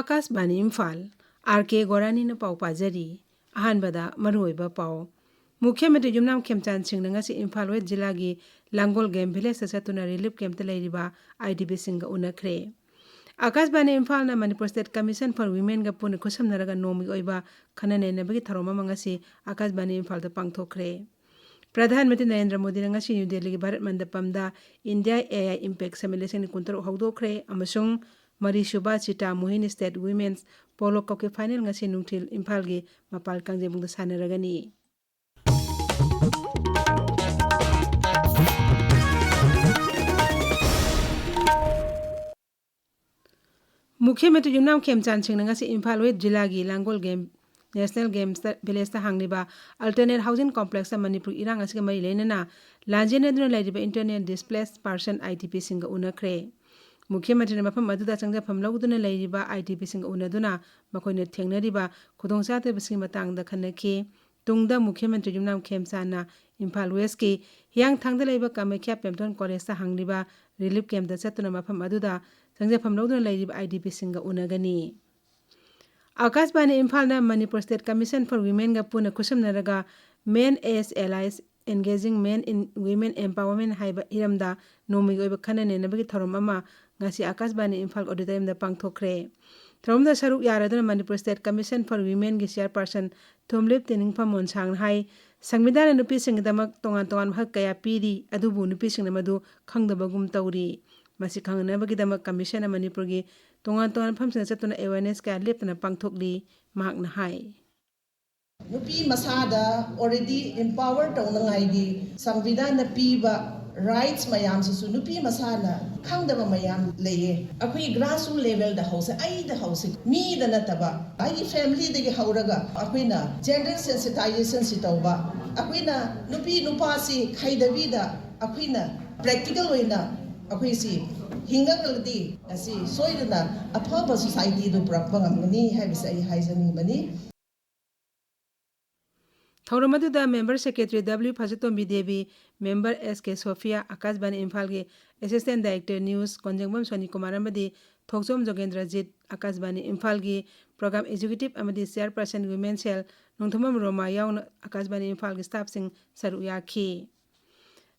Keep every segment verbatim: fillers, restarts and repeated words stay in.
ꯑꯥꯀꯥꯁꯕꯥꯅꯤ Imphal, R ꯀꯦ ꯒꯣꯔꯥꯅꯤꯅ ꯄꯥꯎ ꯄꯥꯖꯔꯤ꯫ ꯑꯍꯥꯟꯕꯗ ꯃꯔꯨꯑꯣꯏꯕ ꯄꯥꯎ꯫ ꯃꯨꯈ꯭ꯌ ꯃꯟꯇ꯭ꯔꯤ ꯌꯨꯝꯅꯥꯝ ꯈꯦꯝꯆꯥꯟ ꯁꯤꯡꯅ ꯉꯁꯤ ꯏꯝꯐꯥꯜ ꯋꯦꯁ ꯖꯤꯂꯥꯒꯤ ꯂꯥꯡꯒꯣꯜ ꯒꯦꯝ ꯚꯤꯂꯦꯖꯇ ꯆꯠꯇꯨꯅ ꯔꯤꯂꯤꯐ ꯀꯦꯝꯞꯇ ꯂꯩꯔꯤꯕ ꯑꯥꯏ ꯗꯤ ꯄꯤꯁꯤꯡꯒ ꯎꯅꯈ꯭ꯔꯦ꯫ ꯑꯥꯀꯥꯁꯕꯥꯅꯤ ꯏꯝꯐꯥꯜꯅ ꯃꯅꯤꯄꯨꯔ ꯁ꯭ꯇꯦꯠ ꯀꯃꯤꯁꯟ ꯐꯣꯔ ꯋꯤꯃꯦꯟꯒ ꯄꯨꯟꯅ ꯈꯨꯠꯁꯝꯅꯔꯒ ꯅꯣꯡꯃꯒꯤ ꯑꯣꯏꯕ ꯈꯟꯅ ꯅꯩꯅꯕꯒꯤ ꯊꯧꯔꯝ ꯑꯃ ꯉꯁꯤ ꯑꯥꯀꯥꯁꯕꯥꯅꯤ ꯏꯝꯐꯥꯜꯗ ꯄꯥꯡꯊꯣꯛꯈ꯭ꯔꯦ꯫ ꯄ꯭ꯔꯙꯥꯟ ꯃꯟꯇ꯭ꯔꯤ ꯅꯔꯦꯟꯗ꯭ꯔ ꯃꯣꯗꯤꯅ ꯉꯁꯤ ꯅ꯭ꯌꯨ ꯗꯦꯜꯂꯤꯒꯤ ꯚꯥꯔꯠ ꯃꯟꯗꯄꯝꯗ India A I impact summit ꯂꯤꯁꯤꯡ ꯑꯅꯤ ꯀꯨꯟꯇꯔꯨꯛ ꯍꯧꯗꯣꯛꯈ꯭ꯔꯦ ꯑꯃꯁꯨꯡ ꯃꯔꯤꯁꯨꯕ Chitra Mohini state women's polo ꯀꯞꯀꯤ ꯐꯥꯏꯅꯦꯜ ꯉꯁꯤ ꯅꯨꯡꯊꯤꯜ ꯏꯝꯐꯥꯜꯒꯤ ꯃꯄꯥꯜ ꯀꯥꯡꯖꯩꯕꯨꯡꯗ ꯁꯥꯟꯅꯔꯒꯅꯤ꯫ ꯃꯨꯈ꯭ꯌ ꯃꯟꯇ꯭ꯔꯤ ꯌꯨꯝꯅꯥꯝ ꯈꯦꯝꯆꯥꯟ ꯁꯤꯡꯅ ꯉꯁꯤ ꯏꯝꯐꯥꯜ ꯋꯦꯁ ꯖꯤꯂꯥꯒꯤ ꯂꯥꯡꯒꯣꯜ ꯒꯦꯝ ꯅꯦꯁꯅꯦꯜ ꯒꯦꯝꯁꯇ ꯚꯤꯂꯦꯖꯇ ꯍꯥꯡꯂꯤꯕ ꯑꯜꯇꯔꯅꯦꯠ ꯍꯥꯎꯁꯤꯡ ꯀꯣꯝꯄ꯭ꯂꯦꯛꯁꯇ ꯃꯅꯤꯄꯨꯔ ꯏꯔꯥꯡ ꯑꯁꯤꯒ ꯃꯔꯤ ꯂꯩꯅꯅ ꯂꯥꯟꯖꯦꯟꯅꯗꯨꯅ ꯂꯩꯔꯤꯕ internal displaced person, I D ꯄꯤꯁꯤꯡꯒ ꯎꯅꯈ꯭ꯔꯦ꯫ ꯃꯨꯈ꯭ꯌ ꯃꯟꯇ꯭ꯔꯤꯅ ꯃꯐꯝ ꯑꯗꯨꯗ ꯆꯪꯖꯐꯝ ꯂꯧꯗꯨꯅ ꯂꯩꯔꯤꯕ ꯑꯥꯏ ꯗꯤ ꯄꯤꯁꯤꯡꯒ ꯎꯅꯗꯨꯅ ꯃꯈꯣꯏꯅ ꯊꯦꯡꯅꯔꯤꯕ ꯈꯨꯗꯣꯡꯆꯥꯗꯕꯁꯤꯡꯒꯤ ꯃꯇꯥꯡꯗ ꯈꯟꯅꯈꯤ꯫ ꯇꯨꯡꯗ ꯃꯨꯈ꯭ꯌ ꯃꯟꯇ꯭ꯔꯤ ꯌꯨꯝꯅꯥꯝ ꯈꯦꯝꯆꯥꯟꯅ ꯏꯝꯐꯥꯜ ꯋꯦꯁꯀꯤ ꯍꯤꯌꯥꯡꯊꯥꯡꯗ ꯂꯩꯕ ꯀꯥꯃꯈ꯭ꯌꯥ ꯄꯦꯝꯊꯣꯟ ꯀꯣꯂꯦꯖꯇ ꯍꯥꯡꯂꯤꯕ ꯔꯤꯂꯤꯐ ꯀꯦꯝꯞꯇ ꯆꯠꯇꯨꯅ ꯃꯐꯝ ꯑꯗꯨꯗ ꯆꯪꯖꯐꯝ ꯂꯧꯗꯨꯅ ꯂꯩꯔꯤꯕ ꯑꯥꯏ ꯗꯤ ꯄꯤꯁꯤꯡꯒ ꯎꯅꯒꯅꯤ꯫ ꯑꯥꯀꯥꯁꯕꯥꯅꯤ ꯏꯝꯐꯥꯜꯅ ꯃꯅꯤꯄꯨꯔ ꯁ꯭ꯇꯦꯠ ꯀꯃꯤꯁꯟ ꯐꯣꯔ ꯋꯤꯃꯦꯟꯒ ꯄꯨꯟꯅ ꯈꯨꯠꯁꯝꯅꯔꯒ Men as Allies, Engaging Men in Women Empowerment ꯍꯥꯏꯕ ꯍꯤꯔꯝꯗ ꯅꯣꯡꯃꯒꯤ ꯑꯣꯏꯕ ꯈꯟꯅ ꯅꯩꯅꯕꯒꯤ ꯊꯧꯔꯝ ꯑꯃ ꯉꯁꯤ ꯑꯥꯀꯥꯁꯕꯥꯅꯤ ꯏꯝꯐꯥꯜ ꯑꯣꯗꯤꯇꯣꯔꯤꯌꯝꯗ ꯄꯥꯡꯊꯣꯛꯈ꯭ꯔꯦ꯫ ꯊꯧꯔꯝꯗ ꯁꯔꯨꯛ ꯌꯥꯔꯗꯨꯅ ꯃꯅꯤꯄꯨꯔ ꯁ꯭ꯇꯦꯠ ꯀꯃꯤꯁꯟ ꯐꯣꯔ ꯋꯤꯃꯦꯟꯒꯤ ꯆꯤꯌꯔꯄꯥꯔꯁꯟ ꯊꯣꯝꯂꯤꯞ ꯇꯦꯅꯤꯡꯐꯝ ꯃꯣꯟꯁꯥꯡꯅ ꯍꯥꯏ, ꯁꯪꯕꯤꯙꯥꯟꯅ ꯅꯨꯄꯤꯁꯤꯡꯒꯤꯗꯃꯛ ꯇꯣꯉꯥꯟ ꯇꯣꯉꯥꯟꯕ ꯍꯛ ꯀꯌꯥ ꯄꯤꯔꯤ, ꯑꯗꯨꯕꯨ ꯅꯨꯄꯤꯁꯤꯡꯅ ꯃꯗꯨ ꯈꯪꯗꯕꯒꯨꯝ ꯇꯧꯔꯤ꯫ ꯃꯁꯤ ꯈꯪꯍꯟꯅꯕꯒꯤꯗꯃꯛ ꯀꯃꯤꯁꯟꯅ ꯃꯅꯤꯄꯨꯔꯒꯤ ꯇꯣꯉꯥꯟ ꯇꯣꯉꯥꯟꯕ ꯃꯐꯝꯁꯤꯡꯗ ꯆꯠꯇꯨꯅ ꯑꯦꯋꯦꯔꯅꯦꯁ ꯀꯌꯥ ꯂꯦꯞꯇꯅ ꯄꯥꯡꯊꯣꯛꯂꯤ, ꯃꯍꯥꯛꯅ ꯍꯥꯏ꯫ ꯅꯨꯄꯤ ꯃꯁꯥꯗ already empower ꯇꯧꯅꯉꯥꯏꯒꯤ ꯁꯪꯕꯤꯙꯥꯟꯅ ꯄꯤꯕ rights ꯃꯌꯥꯝꯁꯤꯁꯨ ꯅꯨꯄꯤ ꯃꯁꯥꯅ ꯈꯪꯗꯕ ꯃꯌꯥꯝ ꯂꯩꯌꯦ꯫ ꯑꯩꯈꯣꯏ grassroots levelꯗ ꯍꯧꯁꯦ, ꯑꯩꯗ ꯍꯧꯁꯦ, ꯃꯤꯗ ꯅꯠꯇꯕ꯫ ꯑꯩꯒꯤ familyꯗꯒꯤ ꯍꯧꯔꯒ ꯑꯩꯈꯣꯏꯅ gender sensitizationꯁꯤ ꯇꯧꯕ, ꯑꯩꯈꯣꯏꯅ ꯅꯨꯄꯤ ꯅꯨꯄꯥꯁꯤ ꯈꯥꯏꯗꯕꯤꯗ ꯑꯩꯈꯣꯏꯅ practical ꯑꯣꯏꯅ ꯑꯩꯈꯣꯏꯁꯤ ꯍꯤꯡꯉꯒꯗꯤ ꯑꯁꯤ ꯁꯣꯏꯗꯅ ꯑꯐꯕ societyꯗꯨ ꯄꯨꯔꯛꯄ ꯉꯝꯒꯅꯤ ꯍꯥꯏꯕꯁꯦ ꯑꯩ ꯍꯥꯏꯖꯅꯤꯡꯕꯅꯤ꯫ ꯊꯧꯔꯝ ꯑꯗꯨꯗ member secretary W ꯐꯖꯇꯣꯝꯕꯤ Devi, member S K Sophia, ꯑꯥꯀꯥꯁꯕꯥꯅꯤ ꯏꯝꯐꯥꯜꯒꯤ assistant director news Konjengbam Soni Kumar ꯑꯃꯗꯤ ꯊꯣꯛꯆꯣꯝ ꯖꯣꯒꯦꯟꯗ꯭ꯔꯖꯤꯠ, ꯑꯀꯥꯁꯕꯥꯅꯤ ꯏꯝꯐꯥꯜꯒꯤ Program Executive ꯑꯃꯗꯤ Chairperson Women Cell ꯅꯣꯡꯊꯣꯝꯕꯝ ꯔꯣꯃꯥ ꯌꯥꯎꯅ ꯑꯀꯥꯁꯕꯥꯅꯤ ꯏꯝꯐꯥꯜꯒꯤ staffꯁꯤꯡ ꯁꯔꯨꯛ ꯌꯥꯈꯤ꯫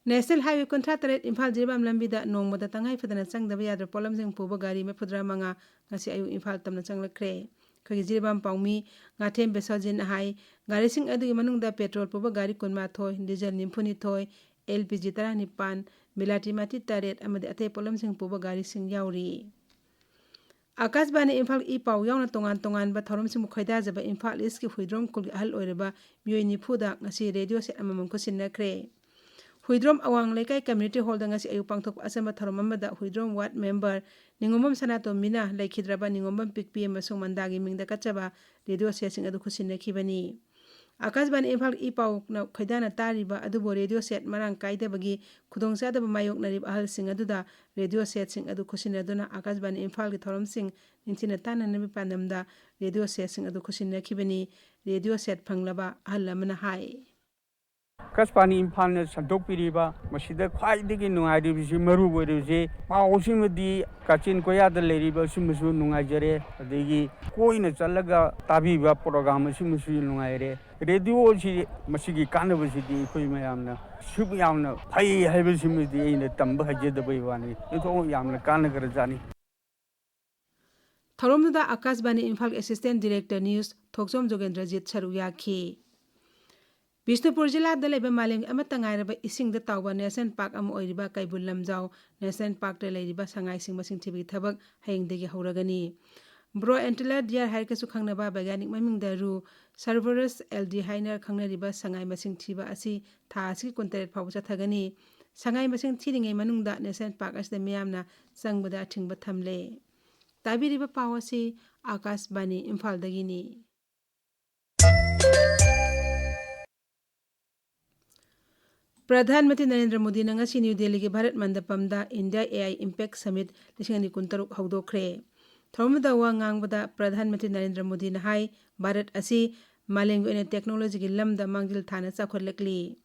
National Highway ꯀꯨꯟꯊ꯭ꯔꯥ ꯇꯔꯦꯠ ꯏꯝꯐꯥꯜ ꯖꯤꯔꯤꯕꯥꯝ ꯂꯝꯕꯤꯗ ꯅꯣꯡꯃꯗ ꯇꯉꯥꯏ ꯐꯗꯅ ꯆꯪꯗꯕ ꯌꯥꯗ꯭ꯔꯕ ꯄꯣꯠꯂꯝꯁꯤꯡ ꯄꯨꯕ ꯒꯥꯔꯤ ꯃꯔꯤꯐꯨꯇꯔꯥ ꯃꯉꯥ ꯉꯁꯤ ꯑꯌꯨꯛ ꯏꯝꯐꯥꯜ ꯇꯝꯅ ꯆꯪꯂꯛꯈ꯭ꯔꯦ꯫ ꯑꯩꯈꯣꯏꯒꯤ ꯖꯤꯔꯤꯕꯥꯝ ꯄꯥꯎꯃꯤ ꯉꯥꯊꯦꯝ ꯕꯦꯁꯣꯖꯤꯟ ꯍꯥꯏ, ꯒꯥꯔꯤꯁꯤꯡ ꯑꯗꯨꯒꯤ ꯃꯅꯨꯡꯗ petrol ꯄꯨꯕ ꯒꯥꯔꯤ ꯀꯨꯟꯃꯥꯊꯣꯏ, diesel ꯅꯤꯐꯨꯅꯤꯊꯣꯏ, L P G ꯇꯔꯥꯅꯤꯄꯥꯟ, ꯕꯤꯂꯥꯇꯤ ꯃꯥꯇꯤ ꯇꯔꯦꯠ ꯑꯃꯗꯤ ꯑꯇꯩ ꯄꯣꯠꯂꯝꯁꯤꯡ ꯄꯨꯕ ꯒꯥꯔꯤꯁꯤꯡ ꯌꯥꯎꯔꯤ꯫ ꯑꯀꯥꯁꯕꯥꯅꯤ ꯏꯝꯐꯥꯜ ꯏ ꯄꯥꯎ ꯌꯥꯎꯅ ꯇꯣꯉꯥꯟ ꯇꯣꯉꯥꯟꯕ ꯊꯧꯔꯝꯁꯤꯡꯕꯨ ꯈꯣꯏꯗꯥꯖꯕ ꯏꯝꯐꯥꯜ ꯏꯁꯀꯤ ꯍꯨꯏꯗ꯭ꯔꯣꯝ ꯈꯨꯜꯒꯤ ꯑꯍꯜ ꯑꯣꯏꯔꯕ ꯃꯤꯑꯣꯏ ꯅꯤꯐꯨꯗ ꯉꯁꯤ ꯔꯦꯗꯤꯑꯣ ꯁꯦꯠ ꯑꯃꯃꯝ ꯈꯨꯠꯁꯤꯟꯅꯈ꯭ꯔꯦ꯫ ꯍꯨꯏꯗ꯭ꯔꯣꯝ ꯑꯋꯥꯡ ꯂꯩꯀꯥꯏ community hallꯗ ꯉꯁꯤ ꯑꯌꯨꯛ ꯄꯥꯡꯊꯣꯛꯄ ꯑꯆꯝꯕ ꯊꯧꯔꯝ ꯑꯃꯗ ꯍꯨꯏꯗ꯭ꯔꯣꯝ ward member ꯅꯤꯉꯣꯝꯕꯝ ꯁꯅꯥꯇꯣꯝꯕꯤꯅ ꯂꯩꯈꯤꯗ꯭ꯔꯕ ꯅꯤꯉꯣꯝꯕꯝ ꯄꯤꯛꯄꯤ ꯑꯃꯁꯨꯡ ꯃꯟꯗꯥꯒꯤ ꯃꯤꯡꯗ ꯀꯠꯆꯕ ꯔꯦꯗꯤꯑꯣ ꯁꯦꯠꯁꯤꯡ ꯑꯗꯨ ꯈꯨꯠꯁꯤꯟꯅꯈꯤꯕꯅꯤ꯫ ꯑꯀꯥꯁꯕꯥꯅꯤ ꯏꯝꯐꯥꯜ ꯏ ꯄꯥꯎꯅ ꯈꯣꯏꯗꯥꯅ ꯇꯥꯔꯤꯕ ꯑꯗꯨꯕꯨ ꯔꯦꯗꯤꯑꯣ ꯁꯦꯠ ꯃꯔꯥꯡ ꯀꯥꯏꯗꯕꯒꯤ ꯈꯨꯗꯣꯡꯆꯥꯗꯕ ꯃꯥꯌꯣꯛꯅꯔꯤꯕ ꯑꯍꯜꯁꯤꯡ ꯑꯗꯨꯗ ꯔꯦꯗꯤꯑꯣ ꯁꯦꯠꯁꯤꯡ ꯑꯗꯨ ꯈꯨꯠꯁꯤꯟꯅꯗꯨꯅ ꯑꯀꯥꯁꯕꯥꯅꯤ ꯏꯝꯐꯥꯜꯒꯤ ꯊꯧꯔꯝꯁꯤꯡ ꯅꯤꯡꯊꯤꯅ ꯇꯥꯅꯅꯕꯒꯤ ꯄꯥꯟꯗꯝꯗ ꯔꯦꯗꯤꯑꯣ ꯁꯦꯠꯁꯤꯡ ꯑꯗꯨ ꯈꯨꯠꯁꯤꯟꯅꯈꯤꯕꯅꯤ꯫ ꯔꯦꯗꯤꯑꯣ ꯁꯦꯠ ꯐꯪꯂꯕ ꯑꯍꯜ ꯑꯃꯅ ꯍꯥꯏ꯫ ꯑꯀꯥꯁꯕꯥꯅꯤ ꯏꯝꯐꯥꯜꯅ ꯁꯟꯗꯣꯛꯄꯤꯔꯤꯕ ꯃꯁꯤꯗ ꯈ꯭ꯋꯥꯏꯗꯒꯤ ꯅꯨꯡꯉꯥꯏꯔꯤꯕꯁꯤ, ꯃꯔꯨ ꯑꯣꯏꯔꯤꯕꯁꯤ, ꯄꯥꯎꯁꯤꯃꯗꯤ ꯀꯥꯆꯤꯟ ꯀꯣꯌꯥꯗ ꯂꯩꯔꯤꯕ ꯑꯁꯤꯃꯁꯨ ꯅꯨꯡꯉꯥꯏꯖꯔꯦ, ꯑꯗꯒꯤ ꯀꯣꯏꯅ ꯆꯠꯂꯒ ꯇꯥꯕꯤꯕ program ꯑꯁꯤꯃꯁꯨ ꯅꯨꯡꯉꯥꯏꯔꯦ꯫ ꯔꯦꯗꯤꯑꯣꯁꯤ ꯃꯁꯤꯒꯤ ꯀꯥꯟꯅꯕꯁꯤꯗꯤ ꯑꯩꯈꯣꯏ ꯃꯌꯥꯝꯅ ꯁꯨꯛ ꯌꯥꯝꯅ ꯐꯩ ꯍꯥꯏꯕꯁꯤꯃꯗꯤ ꯑꯩꯅ ꯇꯝꯕ ꯍꯩꯖꯗꯕꯩ ꯋꯥꯅꯤ, ꯑꯣꯟꯊꯣꯛꯅ ꯌꯥꯝꯅ ꯀꯥꯟꯅꯈ꯭ꯔꯖꯥꯠꯅꯤ꯫ ꯊꯧꯔꯝꯗꯨꯗ ꯑꯀꯥꯁꯕꯥꯅꯤ ꯏꯝꯐꯥꯜꯒꯤ Assistant Director News ꯊꯣꯛꯆꯣꯝ ꯖꯣꯒꯦꯟꯗ꯭ꯔꯖꯤꯠ ꯁꯔꯨꯛ ꯌꯥꯈꯤ꯫ ꯕꯤꯁꯅꯨꯄꯨꯔ ꯖꯤꯂꯥꯗ ꯂꯩꯕ ꯃꯥꯂꯦꯝꯒꯤ ꯑꯃꯠꯇ ꯉꯥꯏꯔꯕ ꯏꯁꯤꯡꯗ ꯇꯥꯎꯕ National Park ꯑꯃ ꯑꯣꯏꯔꯤꯕ ꯀꯩꯕꯨꯜ ꯂꯝꯖꯥꯎ National Parkꯇ ꯂꯩꯔꯤꯕ ꯁꯉꯥꯏꯁꯤꯡ ꯃꯁꯤꯡ ꯊꯤꯕꯒꯤ ꯊꯕꯛ ꯍꯌꯦꯡꯗꯒꯤ ꯍꯧꯔꯒꯅꯤ꯫ Brown Antelope Deer ꯍꯥꯏꯔꯒꯁꯨ ꯈꯪꯅꯕ ꯕꯩꯒ꯭ꯌꯥꯅꯤꯛ ꯃꯃꯤꯡꯗ ꯔꯨ Cerberus eldi ꯍꯥꯏꯅ ꯈꯪꯅꯔꯤꯕ ꯁꯉꯥꯏ ꯃꯁꯤꯡ ꯊꯤꯕ ꯑꯁꯤ ꯊꯥ ꯑꯁꯤꯒꯤ ꯀꯨꯟꯇꯔꯦꯠ ꯐꯥꯎꯕ ꯆꯠꯊꯒꯅꯤ꯫ ꯁꯉꯥꯏ ꯃꯁꯤꯡ ꯊꯤꯔꯤꯉꯩ ꯃꯅꯨꯡꯗ National Park ꯑꯁꯤꯗ ꯃꯤꯌꯥꯝꯅ ꯆꯪꯕꯗ ꯑꯊꯤꯡꯕ ꯊꯝꯂꯦ꯫ ꯇꯥꯕꯤꯔꯤꯕ ꯄꯥꯎ ꯑꯁꯤ ꯑꯀꯥꯁꯕꯥꯅꯤ ꯏꯝꯐꯥꯜꯗꯒꯤꯅꯤ꯫ ꯄ꯭ꯔꯙꯥꯟ ꯃꯟꯇ꯭ꯔꯤ ꯅꯔꯦꯟꯗ꯭ꯔ ꯃꯣꯗꯤꯅ ꯉꯁꯤ ꯅ꯭ꯌꯨ ꯗꯦꯜꯂꯤꯒꯤ Bharat ꯃꯟꯗꯄꯝꯗ India A I Impact Summit ꯂꯤꯁꯤꯡ ꯑꯅꯤ ꯀꯨꯟꯇꯔꯨꯛ ꯍꯧꯗꯣꯛꯈ꯭ꯔꯦ꯫ ꯊꯧꯔꯝꯗꯨꯗ ꯋꯥ ꯉꯥꯡꯕꯗ ꯄ꯭ꯔꯙꯥꯟ ꯃꯟꯇ꯭ꯔꯤ ꯅꯔꯦꯟꯗ꯭ꯔ ꯃꯣꯗꯤꯅ ꯍꯥꯏ, ꯚꯥꯔꯠ ꯑꯁꯤ ꯃꯥꯂꯦꯝꯒꯤ ꯑꯣꯏꯅ technologyꯒꯤ ꯂꯝꯗ ꯃꯥꯡꯖꯤꯜ ꯊꯥꯅ ꯆꯥꯎꯈꯠꯂꯛꯂꯤ꯫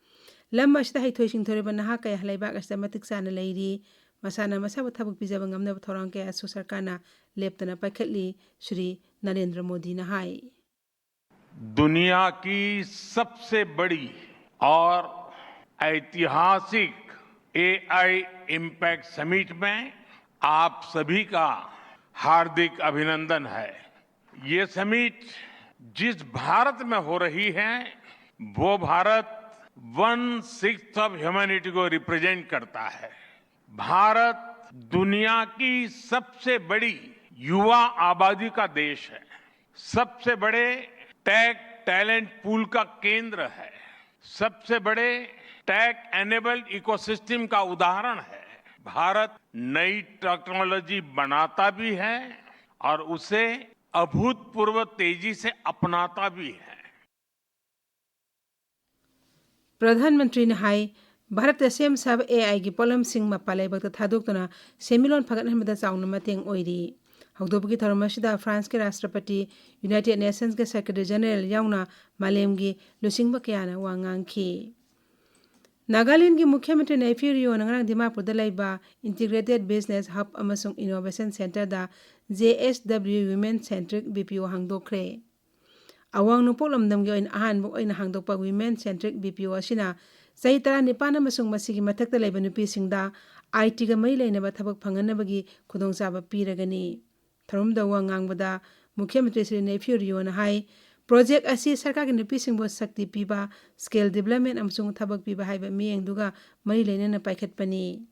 ꯂꯝ ꯑꯁꯤꯗ ꯍꯩꯊꯣꯏ ꯁꯤꯡꯊꯣꯏꯔꯕ ꯅꯍꯥ ꯀꯌꯥ ꯂꯩꯕꯥꯛ ꯑꯁꯤꯗ ꯃꯇꯤꯛ ꯆꯥꯅ ꯂꯩꯔꯤ꯫ ꯃꯁꯥꯅ ꯃꯁꯥꯕꯨ ꯊꯕꯛ ꯄꯤꯖꯕ ꯉꯝꯅꯕ ꯊꯧꯔꯥꯡ ꯀꯌꯥꯁꯨ ꯁꯔꯀꯥꯔꯅ ꯂꯦꯞꯇꯅ ꯄꯥꯏꯈꯠꯂꯤ, ꯁ꯭ꯔꯤ ꯅꯔꯦꯟꯗ꯭ꯔ ꯃꯣꯗꯤꯅ ꯍꯥꯏ꯫ दुनिया की सबसे बड़ी और ऐतिहासिक एआई इम्पैक्ट समिट में आप सभी का हार्दिक अभिनंदन है। ये समिट जिस भारत में हो रही है, वो Bharat one sixth of humanity को रिप्रेजेंट करता है। भारत दुनिया की सबसे बड़ी युवा आबादी का देश है, सबसे बड़े टेक टैलेंट पूल का केंद्र है, सबसे बड़े टेक एनेबल्ड इकोसिस्टम का उदाहरण है। भारत नई टेक्नोलॉजी बनाता भी है और उसे अभूतपूर्व तेजी से अपनाता भी है। ꯄ꯭ꯔꯙꯥꯟ ꯃꯟꯇ꯭ꯔꯤꯅ ꯍꯥꯏ, ꯚꯥꯔꯠꯇ ꯁꯦꯝ ꯁꯥꯕ ꯑꯦ ꯑꯥꯏꯒꯤ ꯄꯣꯠꯂꯝꯁꯤꯡ ꯃꯄꯥꯟ ꯂꯩꯕꯥꯛꯇ ꯊꯥꯗꯣꯛꯇꯨꯅ ꯁꯦꯟꯃꯤꯠꯂꯣꯟ ꯐꯒꯠꯍꯟꯕꯗ ꯆꯥꯎꯅ ꯃꯇꯦꯡ ꯑꯣꯏꯔꯤ꯫ ꯍꯧꯗꯣꯛꯄꯒꯤ ꯊꯧꯔꯝ ꯑꯁꯤꯗ ꯐ꯭ꯔꯥꯟꯁꯀꯤ ꯔꯥꯁꯇ꯭ꯔꯄꯇꯤ, ꯌꯨꯅꯥꯏꯇꯦꯗ ꯅꯦꯁꯟꯁꯀꯤ ꯁꯦꯀ꯭ꯔꯦꯇꯔꯤ ꯖꯦꯅꯔꯦꯜ ꯌꯥꯎꯅ ꯃꯥꯂꯦꯝꯒꯤ ꯂꯨꯆꯤꯡꯕ ꯀꯌꯥꯅ ꯋꯥ ꯉꯥꯡꯈꯤ꯫ ꯅꯥꯒꯥꯂꯦꯟꯗꯒꯤ ꯃꯨꯈ꯭ꯌ ꯃꯟꯇ꯭ꯔꯤ ꯅꯩꯐꯤꯌꯨ ꯔꯤꯌꯣꯅ ꯉꯔꯥꯡ ꯗꯤꯃꯥꯄꯨꯔꯗ ꯂꯩꯕ ꯏꯟꯇꯤꯒ꯭ꯔꯦꯇꯦꯗ ꯕꯤꯖꯤꯅꯦꯁ ꯍꯕ ꯑꯃꯁꯨꯡ ꯏꯅꯣꯚꯦꯁꯟ ꯁꯦꯟꯇꯔꯗ J S W Women Centric B P O ꯍꯥꯡꯗꯣꯛꯈ꯭ꯔꯦ꯫ ꯑꯋꯥꯡ ꯅꯣꯡꯄꯣꯛ ꯂꯝꯗꯝꯒꯤ ꯑꯣꯏꯅ ꯑꯍꯥꯟꯕ ꯑꯣꯏꯅ ꯍꯥꯡꯗꯣꯛꯄ Women Centric B P O ꯑꯁꯤꯅ ꯆꯍꯤ ꯇꯔꯥꯅꯤꯄꯥꯟ ꯑꯃꯁꯨꯡ ꯃꯁꯤꯒꯤ ꯃꯊꯛꯇ ꯂꯩꯕ ꯅꯨꯄꯤꯁꯤꯡꯗ ꯑꯥꯏ ꯇꯤꯒ ꯃꯔꯤ ꯂꯩꯅꯕ ꯊꯕꯛ ꯐꯪꯍꯟꯅꯕꯒꯤ ꯈꯨꯗꯣꯡꯆꯥꯕ ꯄꯤꯔꯒꯅꯤ꯫ ꯊꯧꯔꯝꯗ ꯋꯥ ꯉꯥꯡꯕꯗ ꯃꯨꯈ꯭ꯌ ꯃꯟꯇ꯭ꯔꯤ ꯁ꯭ꯔꯤ ꯅꯩꯐꯤꯌꯨ ꯔꯤꯌꯣꯅ ꯍꯥꯏ, ꯄ꯭ꯔꯣꯖꯦꯛ ꯑꯁꯤ ꯁꯔꯀꯥꯔꯒꯤ ꯅꯨꯄꯤꯁꯤꯡꯕꯨ ꯁꯛꯇꯤ ꯄꯤꯕ, ꯁ꯭ꯀꯤꯜ ꯗꯤꯕꯂꯞꯃꯦꯟ ꯑꯃꯁꯨꯡ ꯊꯕꯛ ꯄꯤꯕ ꯍꯥꯏꯕ ꯃꯤꯠꯌꯦꯡꯗꯨꯒ ꯃꯔꯤ ꯂꯩꯅꯅ ꯄꯥꯏꯈꯠꯄꯅꯤ꯫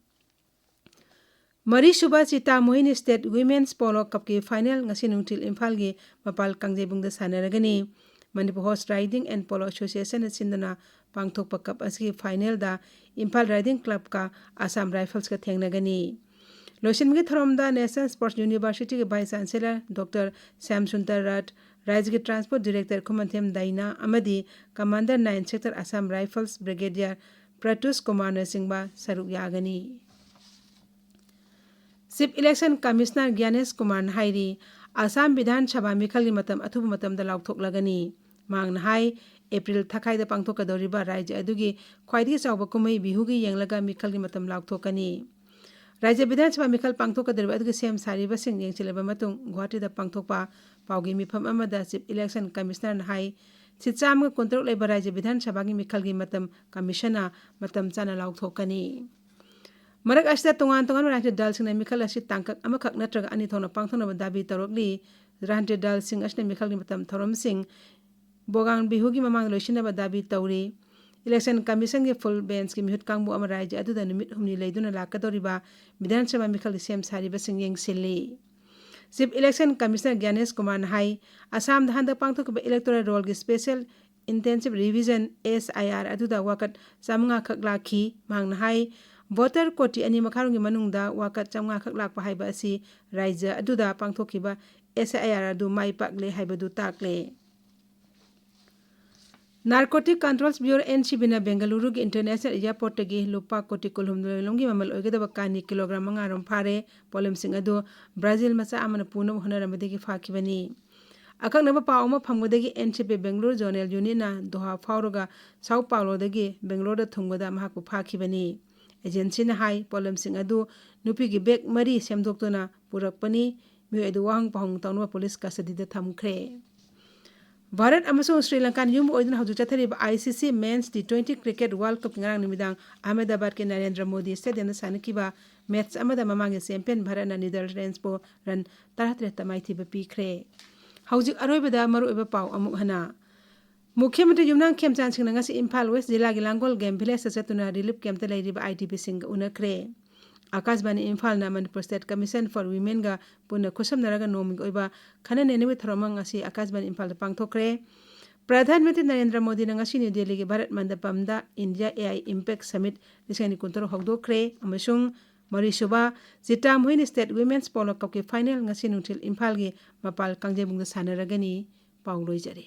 ꯃꯔꯤꯁꯨꯕ Chitra Mohini state women's polo ꯀꯞꯀꯤ ꯐꯥꯏꯅꯦꯜ ꯉꯁꯤ ꯅꯨꯡꯊꯤꯜ ꯏꯝꯐꯥꯜꯒꯤ ꯃꯄꯥꯜ ꯀꯥꯡꯖꯩꯕꯨꯡꯗ ꯁꯥꯟꯅꯔꯒꯅꯤ꯫ Manipur horse riding and polo ꯑꯦꯁꯣꯁꯤꯌꯦꯁꯟꯅ ꯁꯤꯟꯗꯨꯅ ꯄꯥꯡꯊꯣꯛꯄ ꯀꯞ ꯑꯁꯤꯒꯤ ꯐꯥꯏꯅꯦꯜꯗ ꯏꯝꯐꯥꯜ ꯔꯥꯏꯗꯤꯡ ꯀ꯭ꯂꯕꯀ ꯑꯁꯥꯝ ꯔꯥꯏꯐꯜꯁꯀ ꯊꯦꯡꯅꯒꯅꯤ꯫ ꯂꯣꯏꯁꯤꯟꯕꯒꯤ ꯊꯧꯔꯝꯗ ꯅꯦꯁꯅꯦꯜ ꯁ꯭ꯄꯣꯔꯠꯁ ꯌꯨꯅꯤꯚꯔꯁꯤꯇꯤꯒꯤ vice chancellor doctor Shyam Sundar Rath, ꯔꯥꯏꯖꯒꯤ ꯇ꯭ꯔꯥꯟꯁꯄꯣꯔꯠ ꯗꯤꯔꯦꯛꯇꯔ ꯈꯨꯃꯟꯊꯦꯝ ꯗꯥꯏꯅꯥ ꯑꯃꯗꯤ commander nine sector Assam rifles brigadier Pratush ꯀꯨꯃꯥꯔꯅꯆꯤꯡꯕ ꯁꯔꯨꯛ ꯌꯥꯒꯅꯤ꯫ ꯆꯤꯐ ꯏꯂꯦꯛꯁꯟ ꯀꯃꯤꯁꯅꯔ ꯒ꯭ꯌꯥꯅꯦꯁ ꯀꯨꯃꯥꯔꯅ ꯍꯥꯏꯔꯤ, ꯑꯁꯥꯝ ꯕꯤꯙꯥꯟ ꯁꯚꯥ ꯃꯤꯈꯜꯒꯤ ꯃꯇꯝ ꯑꯊꯨꯕ ꯃꯇꯝꯗ ꯂꯥꯎꯊꯣꯛꯂꯒꯅꯤ꯫ ꯃꯍꯥꯛꯅ ꯍꯥꯏ, ꯑꯦꯄ꯭ꯔꯤꯜ ꯊꯥꯈꯥꯏꯗ ꯄꯥꯡꯊꯣꯛꯀꯗꯧꯔꯤꯕ ꯔꯥꯖ꯭ꯌ ꯑꯗꯨꯒꯤ ꯈ꯭ꯋꯥꯏꯗꯒꯤ ꯆꯥꯎꯕ ꯀꯨꯝꯍꯩ ꯕꯤꯍꯨꯒꯤ ꯌꯦꯡꯂꯒ ꯃꯤꯈꯜꯒꯤ ꯃꯇꯝ ꯂꯥꯎꯊꯣꯛꯀꯅꯤ꯫ ꯔꯥꯖ꯭ꯌ ꯕꯤꯙꯥꯟ ꯁꯚꯥ ꯃꯤꯈꯜ ꯄꯥꯡꯊꯣꯛꯀꯗꯧꯔꯤꯕ ꯑꯗꯨꯒꯤ ꯁꯦꯝ ꯁꯥꯔꯤꯕꯁꯤꯡ ꯌꯦꯡꯁꯤꯜꯂꯕ ꯃꯇꯨꯡ ꯒꯨꯋꯥꯍꯥꯇꯤꯗ ꯄꯥꯡꯊꯣꯛꯄ ꯄꯥꯎꯒꯤ ꯃꯤꯐꯝ ꯑꯃꯗ ꯆꯤꯐ ꯏꯂꯦꯛꯁꯟ ꯀꯃꯤꯁꯅꯔꯅ ꯍꯥꯏ, ꯁꯤꯠ ꯆꯥꯝꯃꯒ ꯀꯨꯟꯇꯔꯨꯛ ꯂꯩꯕ ꯔꯥꯖ꯭ꯌ ꯕꯤꯙꯥꯟ ꯁꯚꯥꯒꯤ ꯃꯤꯈꯜꯒꯤ ꯃꯇꯝ ꯀꯃꯤꯁꯟꯅ ꯃꯇꯝ ꯆꯥꯅ ꯂꯥꯎꯊꯣꯛꯀꯅꯤ꯫ ꯃꯔꯛ ꯑꯁꯤꯗ ꯇꯣꯉꯥꯟ ꯇꯣꯉꯥꯟꯕ ꯔꯥꯖꯅꯤꯇꯤ ꯗꯜꯁꯤꯡꯅ ꯃꯤꯈꯜ ꯑꯁꯤ ꯇꯥꯡꯀꯛ ꯑꯃꯈꯛ ꯅꯠꯇ꯭ꯔꯒ ꯑꯅꯤ ꯊꯣꯛꯅ ꯄꯥꯡꯊꯣꯛꯅꯕ ꯗꯥꯕꯤ ꯇꯧꯔꯛꯂꯤ꯫ ꯔꯥꯖꯅꯤꯇꯤ ꯗꯜꯁꯤꯡ ꯑꯁꯤꯅ ꯃꯤꯈꯜꯒꯤ ꯃꯇꯝ ꯊꯧꯔꯝꯁꯤꯡ ꯕꯣꯒꯥꯟ ꯕꯤꯍꯨꯒꯤ ꯃꯃꯥꯡꯗ ꯂꯣꯏꯁꯤꯟꯅꯕ ꯗꯥꯕꯤ ꯇꯧꯔꯤ꯫ ꯏꯂꯦꯛꯁꯟ ꯀꯃꯤꯁꯟꯒꯤ ꯐꯨꯜ ꯕꯦꯟꯁꯀꯤ ꯃꯤꯍꯨꯠ ꯀꯥꯡꯕꯨ ꯑꯃ ꯔꯥꯖ꯭ꯌ ꯑꯗꯨꯗ ꯅꯨꯃꯤꯠ ꯍꯨꯝꯅꯤ ꯂꯩꯗꯨꯅ ꯂꯥꯛꯀꯗꯧꯔꯤꯕ ꯕꯤꯙꯥꯟ ꯁꯚꯥ ꯃꯤꯈꯜꯒꯤ ꯁꯦꯝ ꯁꯥꯔꯤꯕꯁꯤꯡ ꯌꯦꯡꯁꯤꯜꯂꯤ꯫ ꯆꯤꯐ ꯏꯂꯦꯛꯁꯟ ꯀꯃꯤꯁꯅꯔ ꯒ꯭ꯌꯥꯅꯦꯁ ꯀꯨꯃꯥꯔꯅ ꯍꯥꯏ, ꯑꯁꯥꯝꯗ ꯍꯟꯗꯛ ꯄꯥꯡꯊꯣꯛꯈꯤꯕ ꯏꯂꯦꯛꯇꯣꯔꯦꯜ ꯔꯣꯜꯒꯤ ꯁ꯭ꯄꯦꯁꯦꯜ ꯏꯟꯇꯦꯟꯁꯤꯚ ꯔꯤꯚꯤꯖꯟ, ꯑꯦꯁ ꯑꯥꯏ ꯑꯥꯔ, ꯑꯗꯨꯗ ꯋꯥꯀꯠ ꯆꯥꯃꯉꯥ ꯈꯛ ꯂꯥꯛꯈꯤ꯫ ꯃꯍꯥꯛꯅ ꯍꯥꯏ, ꯚꯣꯇꯔ ꯀꯣꯇꯤ ꯑꯅꯤ ꯃꯈꯥꯏꯔꯣꯝꯒꯤ ꯃꯅꯨꯡꯗ ꯋꯥꯀꯠ ꯆꯥꯃꯉꯥ ꯈꯛ ꯂꯥꯛꯄ ꯍꯥꯏꯕ ꯑꯁꯤ ꯔꯥꯖ꯭ꯌ ꯑꯗꯨꯗ ꯄꯥꯡꯊꯣꯛꯈꯤꯕ ꯑꯦꯁ ꯑꯥꯏ ꯑꯥꯔ ꯑꯗꯨ ꯃꯥꯏ ꯄꯥꯛꯂꯦ ꯍꯥꯏꯕꯗꯨ ꯇꯥꯛꯂꯦ꯫ ꯅꯥꯔꯀꯣꯇꯤꯛ controls bureau, N C ꯕꯤꯅ ꯕꯦꯡꯒꯂꯨꯔꯨꯒꯤ international ꯑꯦꯌꯔꯄꯣꯔꯠꯇꯒꯤ ꯂꯨꯄꯥ ꯀꯣꯇꯤ ꯀꯨꯟꯍꯨꯝꯗꯣꯏ ꯂꯣꯝꯒꯤ ꯃꯃꯜ ꯑꯣꯏꯒꯗꯕ ꯀꯥꯅꯤ ꯀꯤꯂꯣꯒ꯭ꯔꯥꯝ ꯃꯉꯥ ꯔꯣꯝ ꯐꯥꯔꯦ꯫ ꯄꯣꯠꯂꯝꯁꯤꯡ ꯑꯗꯨ ꯕ꯭ꯔꯥꯖꯤꯜ ꯃꯆꯥ ꯑꯃꯅ ꯄꯨꯅꯕ ꯍꯣꯠꯅꯔꯝꯕꯗꯒꯤ ꯐꯥꯈꯤꯕꯅꯤ꯫ ꯑꯀꯛꯅꯕ ꯄꯥꯎ ꯑꯃ ꯐꯪꯕꯗꯒꯤ N C B Bengaluru zonal ꯌꯨꯅꯤꯠꯅ ꯗꯣꯍꯥ ꯐꯥꯎꯔꯒ ꯁꯥꯎ ꯄꯥꯎꯂꯣꯗꯒꯤ ꯕꯦꯡꯒꯂꯣꯔꯗ ꯊꯨꯡꯕꯗ ꯃꯍꯥꯛꯄꯨ ꯐꯥꯈꯤꯕꯅꯤ꯫ ꯑꯦꯖꯦꯟꯁꯤꯅ ꯍꯥꯏ, ꯄꯣꯠꯂꯝꯁꯤꯡ ꯑꯗꯨ ꯅꯨꯄꯤꯒꯤ ꯕꯦꯒ ꯃꯔꯤ ꯁꯦꯝꯗꯣꯛꯇꯨꯅ ꯄꯨꯔꯛꯄꯅꯤ꯫ ꯃꯤꯑꯣꯏ ꯑꯗꯨ ꯋꯥꯍꯪ ꯄꯥꯎꯍꯪ ꯇꯧꯅꯕ ꯄꯨꯂꯤꯁ ꯀꯁꯇꯗꯤꯗ ꯊꯝꯈ꯭ꯔꯦ꯫ ꯚꯥꯔꯠ ꯑꯃꯁꯨꯡ ꯁ꯭ꯔꯤ ꯂꯪꯀꯥꯅ ꯌꯨꯝ ꯑꯣꯏꯗꯨꯅ ꯍꯧꯖꯤꯛ ꯆꯠꯊꯔꯤꯕ ꯑꯥꯏ ꯁꯤ ꯁꯤ ꯃꯦꯟꯁ ꯇꯤ ꯇ꯭ꯋꯦꯟꯇꯤ ꯀ꯭ꯔꯤꯀꯦꯠ ꯋꯥꯔꯜꯗ ꯀꯞꯀꯤ ꯉꯔꯥꯡ ꯅꯨꯃꯤꯗꯥꯡ ꯑꯍꯃꯦꯗꯥꯕꯥꯗꯀꯤ ꯅꯔꯦꯟꯗ꯭ꯔ ꯃꯣꯗꯤ ꯁ꯭ꯇꯦꯗꯤꯌꯝꯗ ꯁꯥꯟꯅꯈꯤꯕ ꯃꯦꯠꯆ ꯑꯃꯗ ꯃꯃꯥꯡꯒꯤ ꯆꯦꯝꯄꯤꯌꯟ ꯚꯥꯔꯠꯅ ꯅꯤꯗꯔꯂꯦꯟꯗꯁꯄꯨ ꯔꯟ ꯇꯔꯥꯇꯔꯦꯠꯇ ꯃꯥꯏꯊꯤꯕ ꯄꯤꯈ꯭ꯔꯦ꯫ ꯍꯧꯖꯤꯛ ꯑꯔꯣꯏꯕꯗ ꯃꯔꯨꯑꯣꯏꯕ ꯄꯥꯎ ꯑꯃꯨꯛ ꯍꯟꯅ꯫ ꯃꯨꯈ꯭ꯌ ꯃꯟꯇ꯭ꯔꯤ ꯌꯨꯝꯅꯥꯝ ꯈꯦꯝꯆꯥꯟ ꯁꯤꯡꯅ ꯉꯁꯤ ꯏꯝꯐꯥꯜ ꯋꯦꯁ ꯖꯤꯂꯥꯒꯤ ꯂꯥꯡꯒꯣꯜ ꯒꯦꯝ ꯚꯤꯂꯦꯖꯇ ꯆꯠꯇꯨꯅ ꯔꯤꯂꯤꯐ ꯀꯦꯝꯞꯇ ꯂꯩꯔꯤꯕ ꯑꯥꯏ ꯗꯤ ꯄꯤꯁꯤꯡꯒ ꯎꯅꯈ꯭ꯔꯦ꯫ ꯑꯀꯥꯁꯕꯥꯅꯤ ꯏꯝꯐꯥꯜꯅ ꯃꯅꯤꯄꯨꯔ ꯁ꯭ꯇꯦꯠ ꯀꯃꯤꯁꯟ ꯐꯣꯔ ꯋꯤꯃꯦꯟꯒ ꯄꯨꯟꯅ ꯈꯨꯠꯁꯝꯅꯔꯒ ꯅꯣꯡꯃꯒꯤ ꯑꯣꯏꯕ ꯈꯟꯅ ꯅꯩꯅꯕꯒꯤ ꯊꯧꯔꯝ ꯑꯃ ꯉꯁꯤ ꯑꯀꯥꯁꯕꯥꯅꯤ ꯏꯝꯐꯥꯜꯗ ꯄꯥꯡꯊꯣꯛꯈ꯭ꯔꯦ꯫ ꯄ꯭ꯔꯙꯥꯟ ꯃꯟꯇ꯭ꯔꯤ ꯅꯔꯦꯟꯗ꯭ꯔ ꯃꯣꯗꯤꯅ ꯉꯁꯤ ꯅ꯭ꯌꯨ ꯗꯦꯜꯂꯤꯒꯤ ꯚꯥꯔꯠ ꯃꯟꯗꯄꯝꯗ India A I impact summit ꯂꯤꯁꯤꯡ ꯑꯅꯤ ꯀꯨꯟꯇꯔꯨꯛ ꯍꯧꯗꯣꯛꯈ꯭ꯔꯦ ꯑꯃꯁꯨꯡ ꯃꯔꯤꯁꯨꯕ Chitra Mohini state women's polo ꯀꯞꯀꯤ ꯐꯥꯏꯅꯦꯜ ꯉꯁꯤ ꯅꯨꯡꯊꯤꯜ ꯏꯝꯐꯥꯜꯒꯤ ꯃꯄꯥꯜ ꯀꯥꯡꯖꯩꯕꯨꯡꯗ ꯁꯥꯟꯅꯔꯒꯅꯤ꯫ ꯄꯥꯎ ꯂꯣꯏꯖꯔꯦ꯫